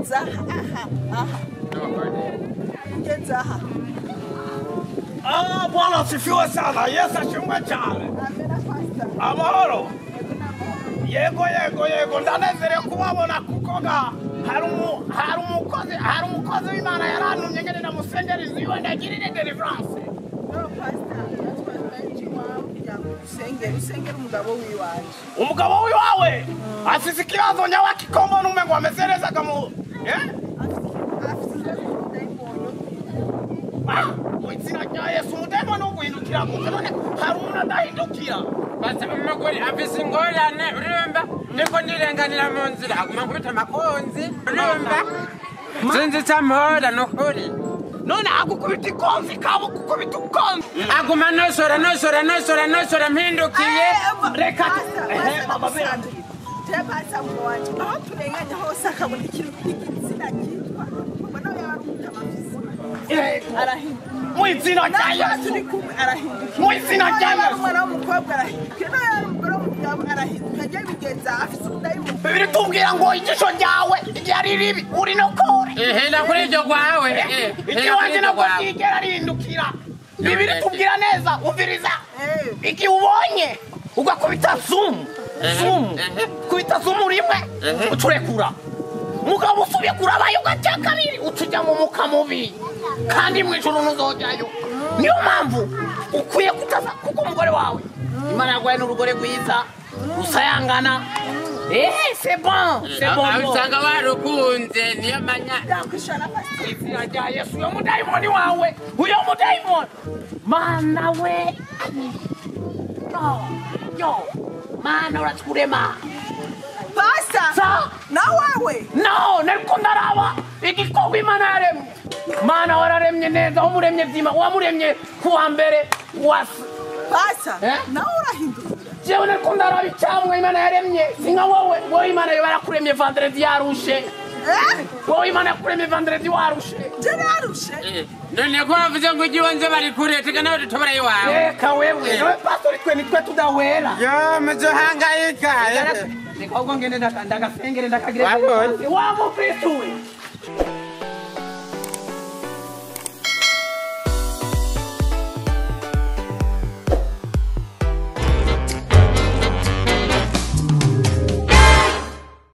Ugeze aha aha. Ugeze aha. Ah, Bwana asifiwe sana. Yesu ashimwe cyane. Amena pastor. Amahoro. Yego yego yego, ndanezerewe kubabona kuko ga hari umukozi w'Imana yarantumye ngene ndamusengera inzu iwe ndagirire deliverance. No pastor, natwe iwawe kugira ngo usengere usengere umugabo wiwanje. Umugabo wiwawe afise ikibazo nyawe kikombo n'umengo ameze neza gamu. Eh? Afise ikibazo cy'umudayimoni. Ah, mu izina rya Yesu umudayimoni uguhindukira gute? None hari umuntu adahindukira. Basa umugore afise ingorane urumva niko ndirenganira mu nzira aguma nkubita amakonzi urumva sinzi icyo ampora ni ukuri. None agukubita ikonzi kaba ugukubita ukonzi aguma nosora nosora nosora nosora mpindukiye. Reka pastor mugabo wanje aho turenganya hose akabona ikintu cy'igitsina cyitwa mbona yaba ari umutama afise arahinduka. Mu izina rya Yesu turi kumwe arahinduka. Mu izina rya Yesu umwana w'umukobwa arahinduka, nawe yari umugore w'umugabo arahinduka. Ajya bigenza afise umudayimoni. Bibiri tubwira ngo ijisho ryawe ryari ribi uri no kore. Hera kuri iryo rwawe. Ikiwanje ntabwo ryigera rihindukira. Bibiri tubwira neza, umviriza. Igihe ubonye ugakubita zoom zoom, kubita zoom rimwe ucurekura. Mugabo usubiye kurabayo ugaca kabiri utuja mu muka mubi kandi mu ijuru ntuzojyayo. Niyo mpamvu ukwiye kutaza kuko umugore wawe Imana yaguhaye n'urugore rwiza rusayangana. C'est bon, c'est bon. Usanga warukunze niyo manya. Izina rya Yesu uyo mudayimoni wawe, uyo mudayimoni mana we, yo yo mana uraturema. Pastor, na wewe no nariko ndaraba igikorwa Imana yaremye. Mana wararemye neza, wamuremye vyima, wamuremye kuwa mbere wasi. Pastor, nawe urahindukira. Jewe nariko ndaraba icamwa Imana yaremye, sinka wowe. Wowe Imana yo barakuremye vendredi yarushe. Wowe Imana yakuremye vendredi warushe. Je narushe. None ko bavuze ngo ujye iwanze bari kure tega nawe dutobora iwawe. Reka wewe, nawe pastor twe nitwe tudahwera. Yo muzohangayika. Reka ubwo ngende ndagasengere ndakagire. Wa mukristo we.